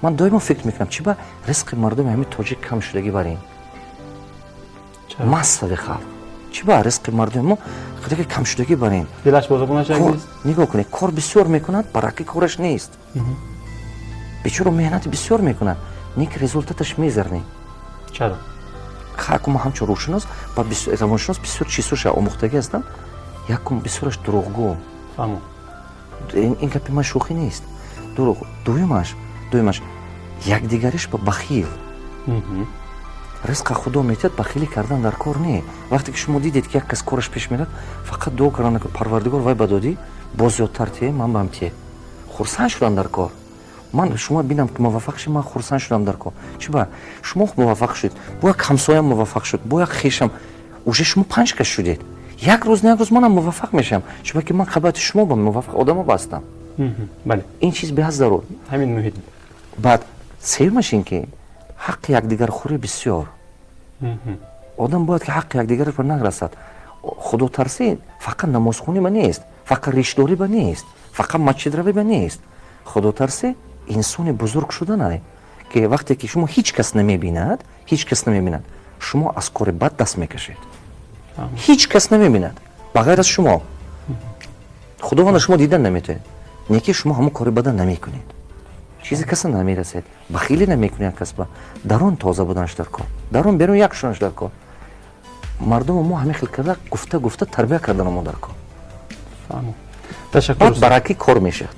Ман доимо фикр мекунам, чи ба ризқи мардуми ҳамин тоҷик кам шудагӣ бар ин массави халқ, чи ба ризқи мардуми мо камшудагӣ бар ин? Дилаш бозобуна. Нигоҳ кунед, кор бисёр мекунад, бараки кораш нест. Бечоро меҳнати бисёр мекунад, не ки результаташ мезерный. Чаро? Ҳакума ҳамчун рӯҳшинос ва равоншинос бисёр чизҳоша омӯхтагӣ ҳастам. Якум, бисёраш дурӯғгӯ. Ин гапи ман шӯхӣ нест. Дурӯғ. Дуюмаш, якдигариш ба бахил. Ризқа Худо метиҳад, бахилӣ кардан дар кор не. Вақте ки шумо дидед, ки як кас кораш пеш мерад, фақат дуо кардан: «Парвардигор, вай ба додӣ, боз зиёдтар тие, ман бам тие». Хурсанд шудам дар кор. Ман шумо бинам, ки муваффақ шид, ман хурсанд шудам дар кор. Чи ба шумо муваффақ шуд, бо як ҳамсоям муваффақ шуд, бо як хешам, уже шумо панҷ кас шудед. Як рӯз, на як рӯз манам муваффақ мешавам, чунки ки ман қабати шумо ба муваффақ одамо бастам. Ин чиз беҳад зарур. Ҳамин муҳит. Баъд сеюмаш ин ки ҳаққи якдигархӯрӣ бисёр. Одам бояд ки ҳаққи якдигараш ба нарасад. Худотарсӣ фақат намозхонӣ ба нест, фақат ришдорӣ ба нест, фақат масҷидравӣ ба нест. Худотарсӣ инсони бузург шуданай, ки вақте ки шумо ҳеҷ кас намебинад, ҳеҷ кас намебинад, шумо аз кори бад даст мекашед. Ҳеҷ кас намебинад ба ғайр аз шумо. Худованда шумо дидан наметавонед, не ки шумо ҳамон кори бада намекунед, чизе каса намерасед, бахилӣ намекунед касба. Дарун тоза буданаш дар кор, дарун берун як шуданаш дар кор. Мардуму мо ҳамин хел карда, гуфта гуфта тарбия карданамо дар кор. Баъд баракӣ кор мешавад.